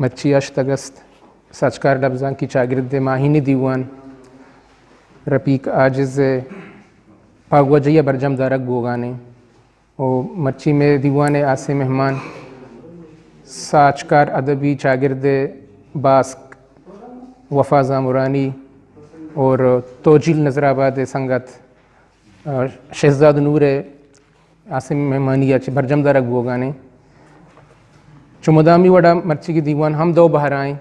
مرچی ہشت اگست ساچکار لبزانکی چاگرد ءِ ماہینی دیوان رفیق عاجز ءِ پاگواجہی ءَ برجم دارگ بوگانے۔ و مرچی مئے دیوان ءِ ہاسیں مہمان ساچکار ادبی چاگرد ءِ باسک وفا زامرانی اور توجیل نظر آباد ءِ سنگت، آ، شہزاد نور ءِ ہاسیں مہمانی ءَ چہ برجم دارگ بوگانے۔ چو مدامی وڑا مرچیگی دیوان ہم دو بہرائیں۔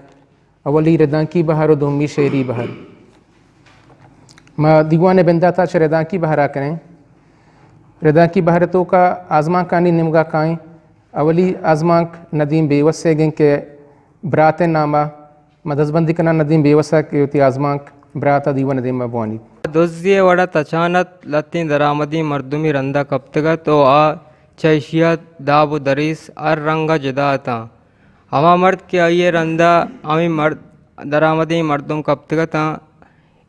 اولی ردانکی بہر و دومی شعری بہر۔ ما دیوان ءِ بندات ءَ چہ ردانکی بہر ءَ کنیں۔ ردانکی بہر ءِ توکا آزمانکانی نیمگا کائیں۔ اولی آزمانک ندیم بیوس ءِ گیں کہ برات ءِ نام ءَ۔ ما دزبندی کناں ندیم بیوس ءَ کہ وتی آزمانک برات ءَ دیوان ءِ دیما بوانیت۔ دزی ءِ وڑا تچان ات، لہتیں درآمدیں مردمے رندا کپتگ ات و آ چہ ایشی ءَ داب و دریس ہر رنگا جدا اتاں۔ ہما مرد کہ آئی ءِ رندا ہمے مرد، درآمدیں مردم کپتگ اتاں،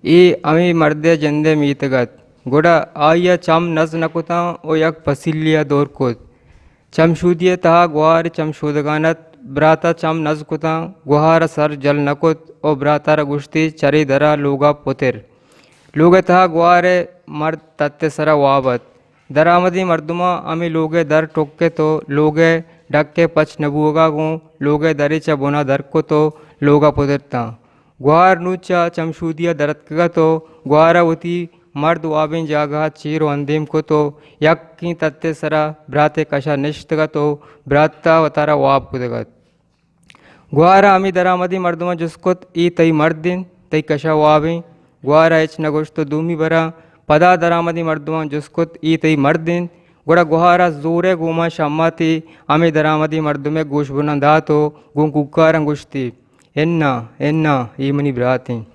اے ہمے مرد ءِ جند ءِ میتگ ات، گڑا آئی ءَ چم نز نہ کتاں و یک پسیلے ءَ دور کت۔ چمشودی ءِ تہا گوہار چمشودگان ات، برات ءَ چم نز کتاں، گوہار ءَ سر جل نہ کت و برات ءَ را گوشتی، چرے در ءَ لوگ ءَ پتر۔ لوگ ءِ تہا گوہار ءِ مرد تت ءِ سرا واب ات۔ درآمدیں مردماں ہمے لوگ ءِ در ٹکت و لوگ ءِ ڈک ءِ پچ نہ بوہگا گوں لوگ ءِ درے چہ بنا در کت و لوگ ءَ پترتاں۔ گوہار نوں چہ چمشودی ءَ در اتکگ ات و گوہار ءَ وتی مرد وابیں جاگہ ءَ چیر و اندیم کت و یکیں تت ءِ سرا برات ءِ کش ءَ نشتگ ات و برات ءَ وتارا واب کتگ ات۔ گوہار ءَ ہمے درآمدیں مردماں جست کت، اے تئی مرد انت، تئی کش ءَ واب انت؟ گوہار ءَ ہچ نہ گوشت و دومی برا پدا درآمدیں مردماں جست کت، اے تئی مرد انت؟ گڑا گوہار ءَ زور ءِ گوما شماتے ہمے درآمدیں مردم ءِ گوش بناں دات و گوں کوکاراں گوشتی، اناں، اناں، اے منی برات انت۔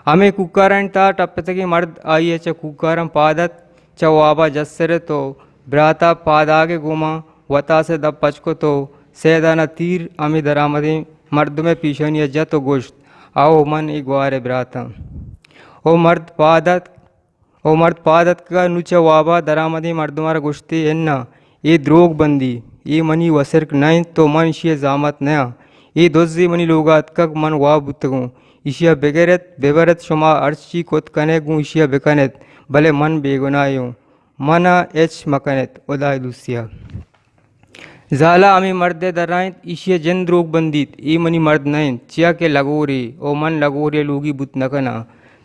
ہمے کوکارانی تہا ٹپتگیں مرد آئی ءَ چہ کوکاراں پاد ات، چہ واب ءَ جست سر ات و برات ءَ پاداگ ءِ گوما وتاس ءِ دپ پچ کت و سیدان ءَ تیر ہمے درآمدیں مردم ءِ پیشانی ءَ جت و گوشت، او من اے گوہار ءِ برات آں۔ او مرد پاد اتک، او مرد پاد اتکگ ءَ نوں چہ واب ءَ درآمدیں مردماں را گوشتی، اناں، اے دروگ بندی، اے منی وسرک نہ انت و من ایشی ءِ زامت نہ آں۔ اے دزے منی لوگ ءَ اتکگ، من واب بوتگوں۔ ایشی ءَ بگر ات، ببر ات، شما ہرچی کت کن ئے گوں ایشی ءَ بکن ات، بلے من بے گناہے اوں۔ من ءَ ہچ مکن ات، ہدائے دوستی ءَ۔ زال ءَ ہمے مرد ءِ درائینت، ایشی ءِ جند دروگ بندیت، اے منی مرد نہ انت، چیا کہ لگورے، او من لگورے ءِ لوگی بوت نہ کناں۔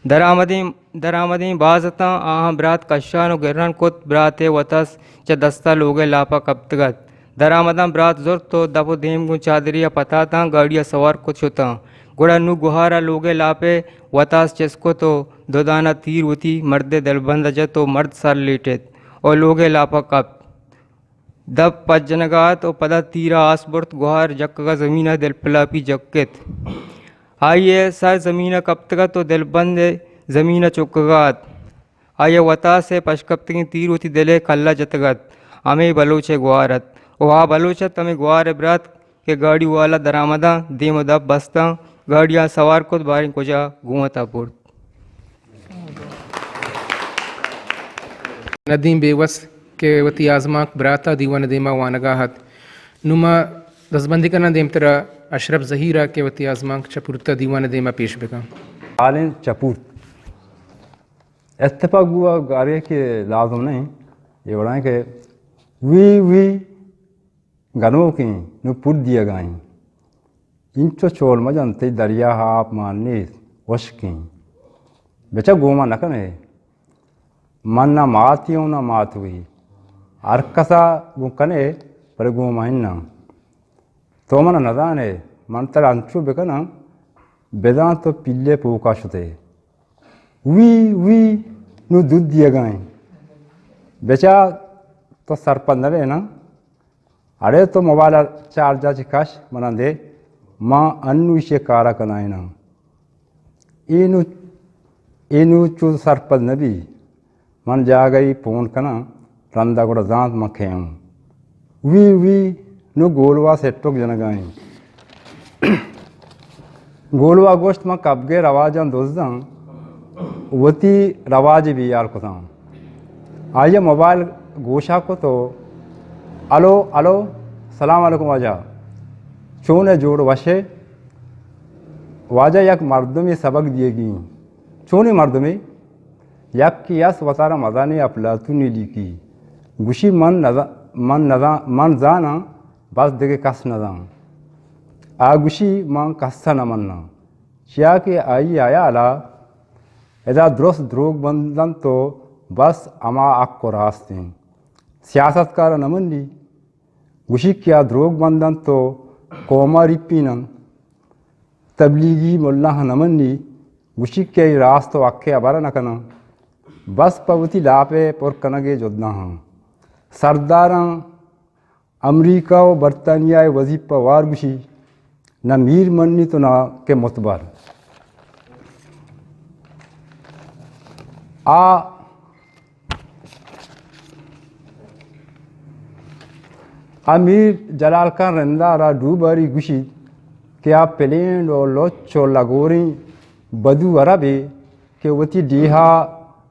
درآمدیں، درآمدیں باز اتاں، آہاں برات کشان و گران کت، برات ءِ وتاس چہ دست ءَ لوگ ءِ لاپ ءَ کپتگ ات۔ درآمداں برات زرت و دپ و دیم گوں چادرے ءَ پتاتاں، گاڑی ءَ سوار کت شتاں۔ گڑا نوں گوہار ءَ لوگ ءِ لاپ ءِ وتاس چست کت و دو دانہ تیر وتی مرد ءِ دلبند ءَ جت و مرد سر لیٹت و لوگ ءِ لاپ ءَ کپت۔ دپ پچ جنگ ءَ ات و پدا تیر ءَ آس برت، گوہار جکگ ءَ زمین ءَ دلپلاپی جکت۔ آئی ءِ سر زمین ءَ کپتگ ات و دلبند ءِ زمین ءَ چکگ ءَ ات۔ آئی ءَ وتاس ءِ پشکپتگیں تیر وتی دل ءِ کل ءَ جتگ ات۔ ہمے بلوچ ءِ گوہار ات و آ بلوچ ات ہمے گوہار ءِ برات کہ گاڑی والا درآمداں دیم و دپ بستاں، گاڑی ءَ سوار کت، باریں کجا گوں وت ءَ برت۔ ندیم بیوس کہ وتی آزمانک برات ءَ دیوان ءِ دیما وانگ ءَ ات۔ نوں ما دزبندی کناں دیمتر ءَ اشرف زہیر ءَ کہ وتی آزمانک چپورت ءَ دیوان ءِ دیما پیش بکن۔ حالیں چپورت۔ اتفاق بوا گارے کہ لازم نہیں۔ یہ وڑا کہ وی وی گنوکیں، نوں پُر دیگا ایں۔ انچو چول مجن، تئی دریا ءَ آپ مان نیست، ہشکیں۔ بچا گوما نہ کنے۔ من نہ ماتی اوں نہ ماتوئی۔ ہر کسا گوں کنے، پر گوما اناں۔ تو من نہ زانے، من ترا انچو بکناں، بزاں تو پیلے پوکا شتے۔ وی، وی، نوں دود دیگا ایں۔ بچا تو سرپد نہ بے نا۔ اڑے تو موبائل ءَ چارج ءَ چہ کش، منا دے، ما انوں ایشی ءِ کار ءَ کنائیناں۔ اے نوں، اے نوں چو سرپد نہ بی۔ من جاگہے فون کناں، رندا گڑا زانت من کئے اوں۔ وی، وی، نوں گولوا سٹک جنگا ایں۔ گولوا گوشت، من کبگے رواجاں دزاں، وتی رواج بیال کتاں۔ آئی ءَ موبائل گوشا کت و، الو، الو، سلام علیکم واجہ۔ چون ء جوڑ وش ء؟ واجہ یک مردمے سبق دیگی انت۔ چونیں مردمے؟ یکے است وتارا مزنیں اپلاتونے لیکی۔ گوشی من نزا-، من نزا-، من زاناں، بس دگہ کس نزان۔ آ گوشی من کس ء نہ مناں۔ چیا کہ آئی ء ہیال ء ادا درست دروگ بندنت و بس ہما حق و راست انت۔ سیاستکار ء نہ منی۔ گوشی کہ آ دروگ بندنت و قوم ء ریپیننت۔ تبلیغی ملاہاں نہ منی، گوشی کہ اے راست و حق ء ہبر نہ کناں، بس پہ وتی لاپ ء پر کنگ ء جہداں آں۔ سرداراں امریکہ و برطانیہ ء وظیفہ وار گوشی، نہ میر منی تو نہ کہ متبر۔ آ امیر جلال خان رندا را ڈوباری گوشیت کہ آ پلینڈ و لچ و لگوریں بدو عربے کہ وتی ڈیہا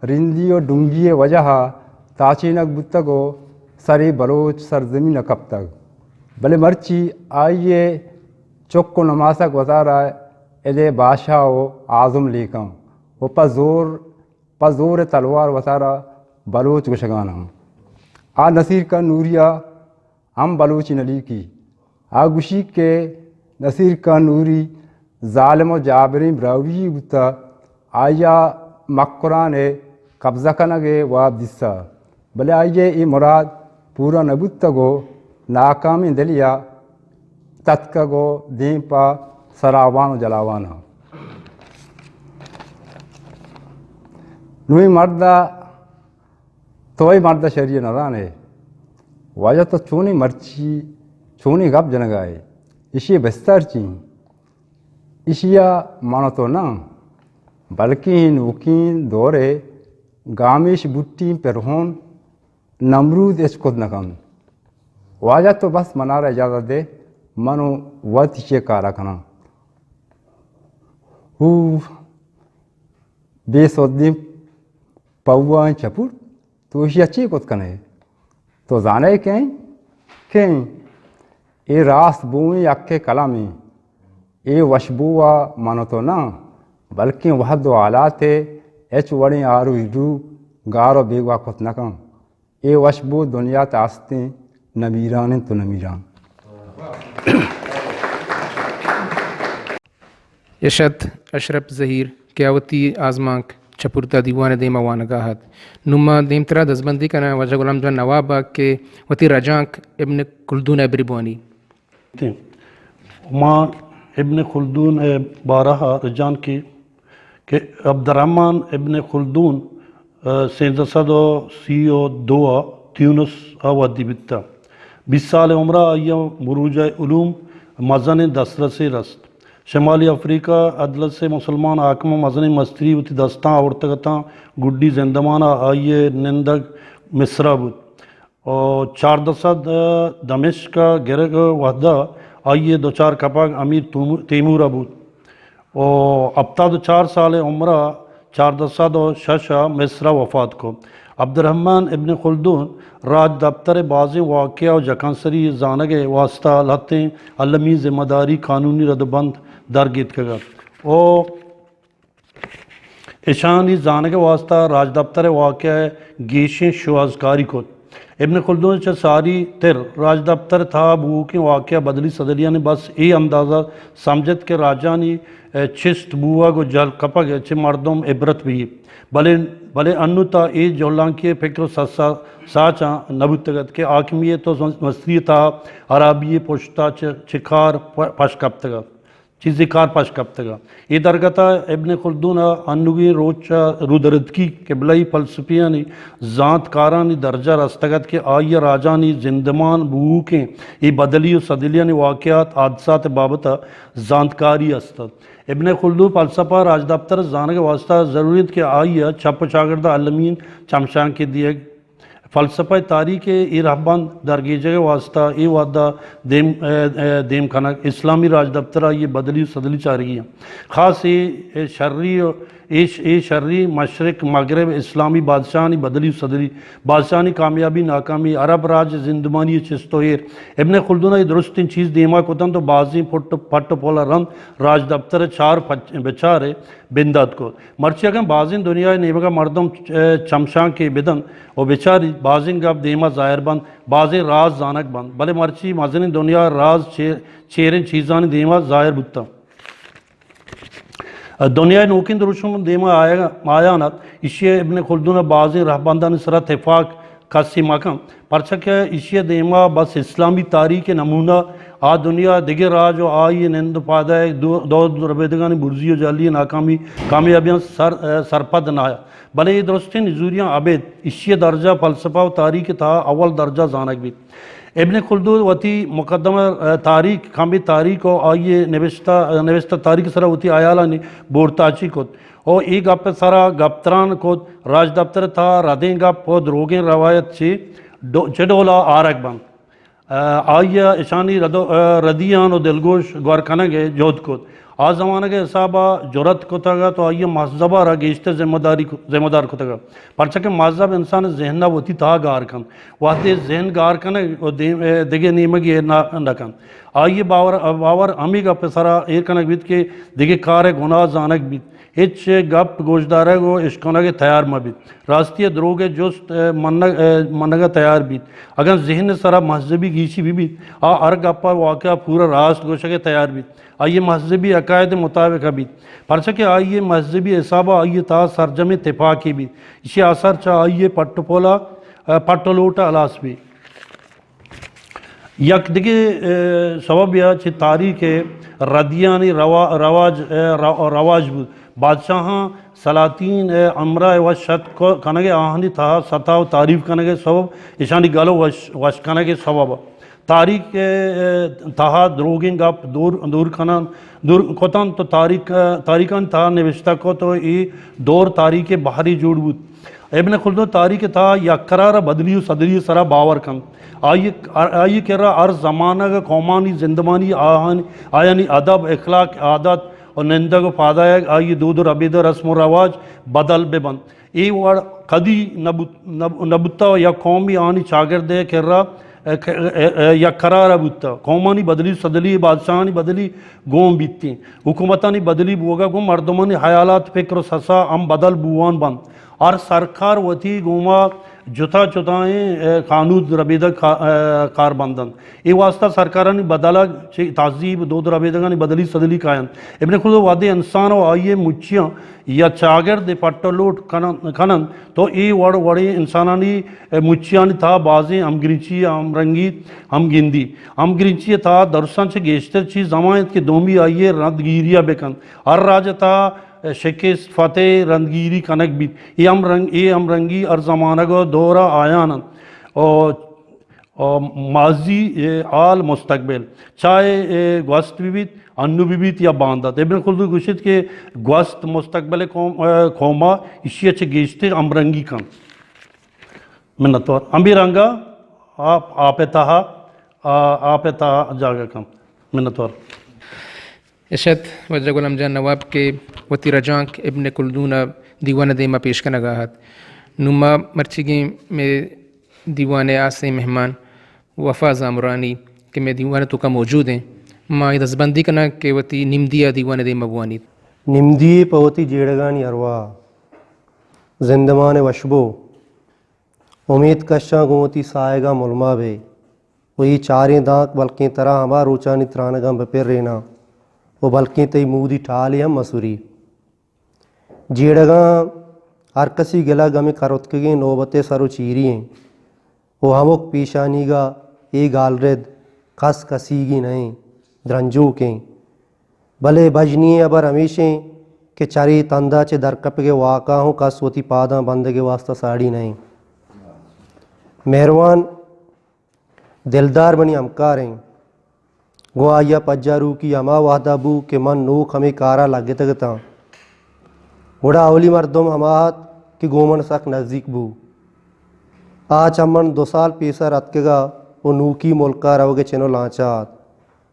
رندی و ڈنگی وجہا تاچینگ بوتگ و سرے بلوچ سرزمین کپتگ، بلے مرچی آئی چک و نماسگ وتارا ادے بادشاہ و اعظم لیکاں و پہ زور پہ زور تلوار وتارا بلوچ گوشگاناں۔ آ نصیر خان نوری ء ہم بلوچی نہ لیکی۔ آ گوشی کہ نصیر خان نوری ظالم و جابریں براہوئی بوتا، آئی ء مکران ء قبضہ کنگ ء واب دیستا، بلے آئی ء اے مراد پورا نہ بوتگ و ناکامیں دلیا تتکگ و دیم پہ سراوان و جلاوان ء۔ نوں اے مرد ء، تو اے مرد ء شری ء نہ زان ئے۔ واجہ تو چونیں مرچی، چونیں گپ جنگ ء ئے۔ ایشی ء بستار چی؟ ایشی ء من و تو نہ، بلکیں اے نوکیں دور ء گامیش بوٹیں پرہون نمرود ہچ کت نہ کنت۔ واجہ تو بس منارا اجازت دے، من و وت ایشی ء کارا کناں۔ ہو بے سدیں پوائیں چپور، تو ایشی ء چے کت کن ئے؟ تو زان ئے کئے؟ کئے؟ اے راست بوئیں یکے کلامے۔ اے وشبو ء من و تو نہ، بلکیں وہد و حالات ء ہچ وڑیں آر و ایڈو گار و بیگواہ کت نہ کن۔ اے وشبو دنیا تہ استیں، نمیران انت و نمیران۔ اش ات اشرف زہیر کہ آ وتی آزمانک چہ پورتا دیوان ء دیما وانگا ات۔ نوں ما دیمترا دزبندی کناں واجہ غلام جان نواب ء کہ وتی رجانک ابن خلدون ء بری بوانی۔ ما ابن خلدون ء بارہ ء رجانکے کہ عبدالرحمن ابن خلدون، ء، سیزدہ سد و سی و دو ء تیونس ء ودی بیتا۔ بیست سال عمر ء آئی ء مروج ء علوم مزنیں دسترسے رست۔ شمالی افریقہ ء اندلس ء مسلمان حاکماں مزنیں مستری وتی دستاں آورتگ اتاں۔ گڈی زندمان ء آئی ء نندگ مصرا بوت۔ و چاردہ سد ء دمشق ء گرگ ء وھد ء آئی ء دچار کپگ امیر تومو-، تیمور ء بوت و ہپتاد و چار سال ء عمر ء چاردہ سد و شش ء مصر ء وفات کت۔ عبدالرحمن ابن خلدون راجدپتر ء بازیں واقعہ و جکانسری زانگ ء واستہ لھتیں المی ذمہ داری قانونی ردوبند در گیتکگ ات و اشانی زانگ ء واستہ راجدپتر ء واقعہ ء گیشیں شوہازکاری کت۔ ابن خلدون ء چہ ساری تر راجدپتر ء تہا بوؤکیں واقعہ بدلی سدلیانی بس اے اندازہ سمجھت کہ راجانی، ء، چست بوگ و جہل کپگ ء چہ مردم عبرت بیت۔ بلے، بلے انوں تاں اے جہلانکی ء پکر و سسا-، ساچاں نہ بوتگ ات کہ حاکمیت و مستری ء تہا ہرابی ء پشتا چہ، چہ کار پ-، پش کپتگ ات۔ چیزے کار پش کپتگ ات۔ اے درگت ء ابن خلدون ء انوگیں روچ ء رودرتکی قبلہی فلسفیانی زانتکارانی درجہ رستگ ات کہ آئی ء راجانی زندمان بوؤکیں اے بدلی و سدلیانی واقعات، حادثات ء بابت ء زانتکاری است ات۔ ابن خلدون فلسفہ ء راجدپتر ء زانگ ء واستہ ضروری انت کہ آئی ء چپ و چاگرد ء المین چمشانکے دیگ فلسفہ ء تاریخ ء اے رھبند درگیجگ ء واستہ اے وھد ء دیم، ء، ء، دیم کنگ اسلامی راجدپتر ء آئی ء بدلی و سدلی چارگی انت۔ خاص اے، اے شری و اے ش-، اے شری مشرق مغرب، اسلامی بادشاہانی بدلی و سدلی، بادشاہانی کامیابی ناکامی، عرب راج زندمانی چست و ایر۔ ابن خلدون ء اے درستیں چیز دیما کتنت و بازیں پٹ، پٹ و پول ء رند راجدپتر ء چار پچ-، بچار ء بندات کت۔ مرچی اگاں بازیں دنیا ء نیمگ ء مردم چ-، چمشانکے بدنت و بچاریت، بازیں گپ دیما ظاہر بنت، بازیں راز زانگ بنت، بلے مرچی مزنیں دنیا ء راز چے-، چیریں چیزانی دیما ظاہر بوتنت۔ دنیا ء نوکیں دروشم دیما آیگ، آیان ات، ایشی ء ابن خلدون ء بازیں رہبندانی سرا تفاق کسے مہ کنت، پرچا کہ ایشی ء دیما بس اسلامی تاریخ ء نمونہ آ دنیا ء دگہ راج و آئی ء نند و پادائی دو-، دود ربیدگانی برزی و جعلی ء ناکامی، کامیابیاں سر-، سرپد نہ ات۔ بلے اے درستیں نزوریاں ابید ایشی ء درجہ فلسفہ و تاریخ ء تہا اول درجہ زانگ بیت۔ ابن خلدون وتی مقدمہ، ء، تاریخ، کمبی تاریخ و آئی ء نوشتہ، نوشتہ تاریخ ء سرا وتی ہیالانی بورتاچی کت و اے گپ ء سرا گپ تران کت، راجدپتر ء تہا ردیں گپ و دروگیں روایت چے ڈو-، چے ڈولا آرگ بنت۔ ء، آئی ء اشانی رد و، ء، ردیان و دلگوش گور کنگ ء جہد کت۔ آ زمانگ ء حساب ء جرات کتگ ات و آئی ء مذہب ء را گیشتر ذمہ داری، ذمہ دار کتگ ات۔ پرچا کہ مذہب انسان ء ذہن ء وتی تہا گار کنت۔ وہدے ذہن گار کنگ و دیم-، ء دگہ نیمگے نہ، نہ کنت۔ آئی ء باور، باور ہمے گپ ء سرا ایر کنگ بیت کہ دگہ کار ء گناہ زانگ بیت۔ ہچ گپ گوشدارگ و اشکنگ ء تیار مہ بیت۔ راستی ء دروگ ء جست ء منگ، ء منگ ء تیار بیت۔ اگاں ذہن ء سرا مذہبی گیشی بہ بیت، آ ہر گپ ء واقعہ پورا راست گوشگ ء تیار بیت۔ آئی ء مذہبی عقائد ء مطابق بیت، پرچا کہ آئی ء مذہبی حساب ء آئی ء تہا سرجمیں تپاکے بیت۔ ایشی ء اثر چہ آئی ء پٹ ء پول ء، پٹ ء لوٹ ء ہلاس بیت۔ یک دگہ، ء، سبب یا چہ تاریخ ء ردیانی روا-، رواج، ء، ر-، رواج بوت۔ بادشاہاں سلاطین ء ہمراہ ء وش ات ک-، کنگ ء آہانی تہا ستا و تعریف کنگ ء سبب اشانی گل و وش، وش کنگ ء سبب۔ تاریخ ء تہا دروگیں گپ دور، دور کنان، دور کتنت و تاریخ، تاریخانی تہا نوشتہ کت و اے دور تاریخ ء بہرے جوڑ بوت۔ ابن خلدون تاریخ ء تہا یک قرار ء بدلی و سدلی ء سرا باور کنت۔ آئی، آئی کرا ہر زمانگ ء قومانی زندمانی آہان-، آیانی ادب، اخلاق، عادت و نندگ و پادایگ، آئی دود و ربیدہ، رسم و رواج بدل بہ بنت۔ اے وڑ کدی نہ بوت-، نہ، نہ بوتہ و یک قومی آنی چاگرد ء کرا، ء، ک-، ء، ء، یک قرار ء بوتہ۔ قومانی بدلی سدلی، بادشاہانی بدلی گون بیتیں۔ حکومتانی بدلی بوگا گوں مردمانی حیالات، فکر و سسا ہم بدل بوان بنت۔ ہر سرکار وتی گوما جتا جتائیں، ء، قانود ربیدگ کا-، ء، کار بندنت۔ اے واسطہ سرکارانی بدلگ چہ تہذیب، دود ربیدگانی بدلی سدلی کاینت۔ ابن خلدون وہدے انسان و آئی مچیاں یا چاگرد پٹ و لوٹ کنن-، کننت تو اے وڑ وڑیں انسانانی مچیانی تہا بازیں ہمگرنچی، ہمرنگی ہم گندی۔ ہمگرنچی تہا درساں چہ گیشتر چیز ہما انت کہ دومی آئی ء رندگیری ء بہ کنت۔ ہر راج ء تہا شکست، فتح، رندگیری کنگ بیت۔ اے ہمرنگ-، اے ہمرنگی ہر زمانگ ء دور ء آیان انت۔ و، و ماضی، اے، حال، مستقبل، چاہے، اے، گوست بہ بیت، انو بہ بیت یا باندات۔ ابن خلدون گوشیت کہ گوست مستقبل قوم، اے، قوما ایشی ء چہ گیشتر ہمرنگی کنت۔ منتوار۔ ہمے رنگا آپ، آپ ء تہا، آ، آپ ء تہا جاگہ کنت۔ منتوار۔ اش ات واجہ غلام جان نواب کہ وتی رجانک ابن خلدون ء دیوان ء دیما پیش کنگا ات۔ نوں ما مرچیگیں مئے دیوان ء ہاسیں مہمان وفا زامرانی کہ مئے دیوان ء توکا موجود ایں، ما اے دزبندی کناں کہ وتی نمدی ء دیوان ء دیما بوانیت۔ نمدی پہ وتی جیڑگانی ارواہ، زندمان ء وشبو، امیت کشاں گوں وتی ساہگاں ملما بئے و اے چاریں دانک بلکیں ترا ہما روچانی ترانگاں بہ پریناں و بلکیں تئی مودی ٹالے ہم مسری۔ جیڑگاں ہر کسی گلگ ہمے کرتکگیں نوبت ء سر و چیری انت و ہمک پیشانیگا اے گالرد کس کسیگی نہ انت، درنجوک انت۔ بلے بژنی ئیں ہبر ہمیش انت کہ چرے تندا چہ درکپگ ء واکا ہوں کس وتی پاداں بندگ ء واستا ساڑی نہ انت۔ مہروان دلدار منی ہمکار انت۔ گوں آئی ء پجاروکی ہما وہدا بو کہ من نوک ہمے کارا لگتگ اتاں۔ گڑا اولی مردم ہما ات کہ گوں من سک نزیک بو۔ آ چہ من دو سال پیسر اتکگا و نوکی ملکا روگ ء چن و لانچا ات۔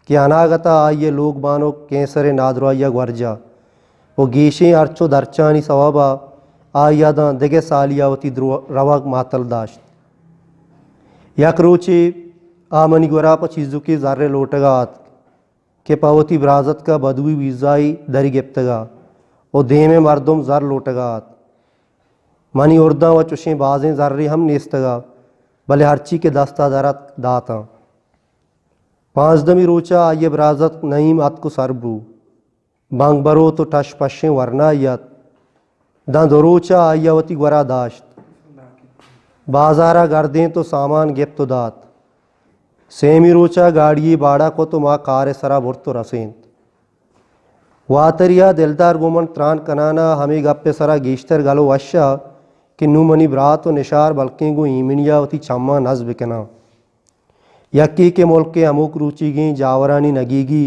کہ اناگتا آئی ء لوگ بانک کینسر ء نادراہی ء گورجا۔ و گیشیں ہرچ و درچانی سوبا آئی ء داں دگہ سالی ء وتی درو-، روگ ماتل داشت۔ یک روچے آ منی گورا پہ چیزوکے زرے لوٹگا اتک کہ پہ وتی برازتک ء بدوی ویزائی دری گپتگا و دیمے مردم زر لوٹگا ات۔ منی ارداں و چشیں بازیں زرے ہم نیستگا، بلے ہرچی کہ دستا در اتک داتاں۔ پانزدمی روچا آئی ء برازتک نعیم اتک و سر بو۔ بانگ بروت و ٹش پشیں ورنائی ات۔ داں دو روچا آئی ء وتی گورا داشت۔ بازارا گردینت و سامان گپت و دات۔ سیمی روچا گاڑی باڑا کت و ما کار ء سرا برت و رسینت۔ واتری ء دلدار گوں من تران کنان ء ہمے گپ ء سرا گیشتر گل و وش ء کہ نوں منی برات و نشار بلکیں گوں ایمنی ء وتی چماں نز بکناں۔ یکے کہ ملک ء ہموک روچیگیں جاورانی نگیگی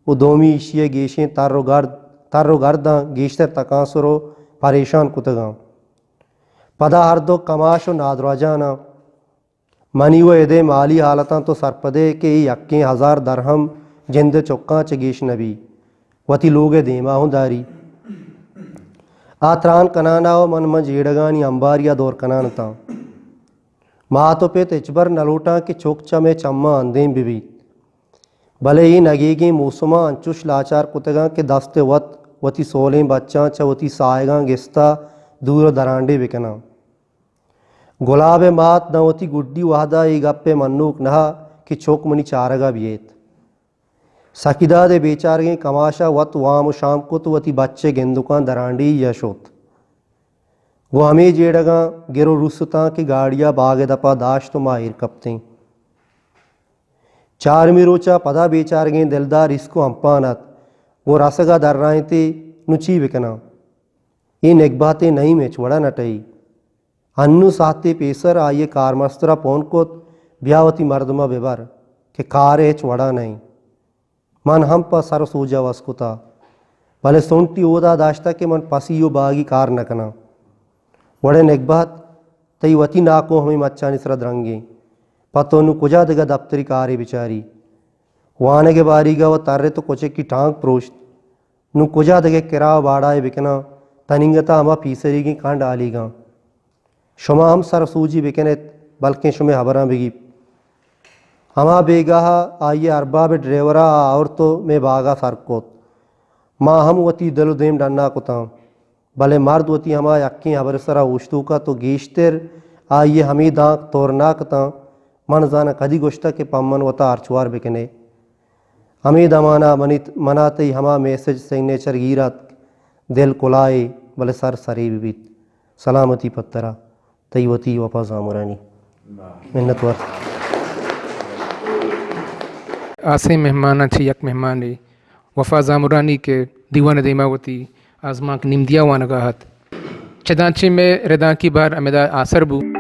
و دومی ایشی ء گیشیں تر و گرد، تر و گرداں گیشتر تکانسر و پریشان کتگاں۔ پدا ہر دو کماش و نادراجاناں۔ منی و ادے مالی حالتاں تو سرپدے کہ اے یکیں ہزار درہم جند ء چکاں چہ گیش نہ بی، وتی لوگ ء دیما ہوں داری۔ آ تران کنان ء و من من جیڑگانی امباری ء دور کنان اتاں۔ مات و پت ہچبر نہ لوٹاں کہ چک چہ مئے چماں اندیم بہ بیت، بلے اے نگیگیں موسماں انچوش لاچار کتگاں کہ دست ء وت وتی سولیں بچاں چہ وتی ساہگاں گستا دور و درانڈے بکناں۔ گلاب ء مات داں وتی گڈی وہدا اے گپ ء منوک نہ کہ چک منی چارگا بیت۔ سکیداد ء بیچارگیں کماشا وت وام و شام کت و وتی بچ ء گندکاں درانڈیہی ء شت۔ گوں ہمے جیڑگاں گر و روستاں کہ گاڑی ء باگ ء دپا داشت و ما ایر کپتیں۔ چارمی روچا پدا بیچارگیں دلدار ایسکو ہمپان ات، گوں رسگا درائینتے، نوں چی بکناں؟ اے نگبہتیں نعیم ہچ وڑا نہ ٹہی۔ انوں ساعتے پیسر آئی ء کارمسترا پون کت، بیا وتی مردماں بہ بر کہ کار ء ہچ وڑا نہ انت۔ من ہم پہ سر و سوج ء وس کتا، بلے سنٹی اودا داشتہ کہ من پسی و باگی کار نہ کناں۔ وڑے نگبہت، تئی وتی ناکو ہمے مچانی سرا درنگیں۔ پہ تو نوں کجا دگہ دپتری کارے بچاری؟ وانگ ء باریگا و ترت و کچکی ٹانک پروشت۔ نوں کجا دگہ کرا و باڑائے بکناں؟ تنینگتا ہما پیسریگیں کنڈ آلیگاں۔ شما ہم سر سوجی بکن ات، بلکیں شمئے ہبراں بگیپت۔ ہما بیگاہ ء آئی ء ارباب ء ڈرائیور ء آورت و مئے باگ ء سر کت۔ ما ہم وتی دل و دیم ڈنا کتاں، بلے مرد وتی ہما یکیں ہبر ء سرا اوشتوک ات و گیشتر آئی ء ہمے دانک تورناک اتاں۔ من زاناں کدی گوشتگ کہ پہ من وتا ہرچ وار بکن ئے۔ ہمے دمان ء منی، منا تئی ہما میسج سگنیچر گیر اتک، دل کلائے، بلے سر سرے بہ بیت۔ سلامتی پہ ترا، تئی وتی وفا زامرانی۔ منتوار۔ آسیں مہماناں چہ یک مہمانے وفا زامرانی کہ دیوان ء دیما وتی آزمانک نمدیا وانگا ات۔ چدانچہ مئے ردانکی بہر ہمدا آسر بو۔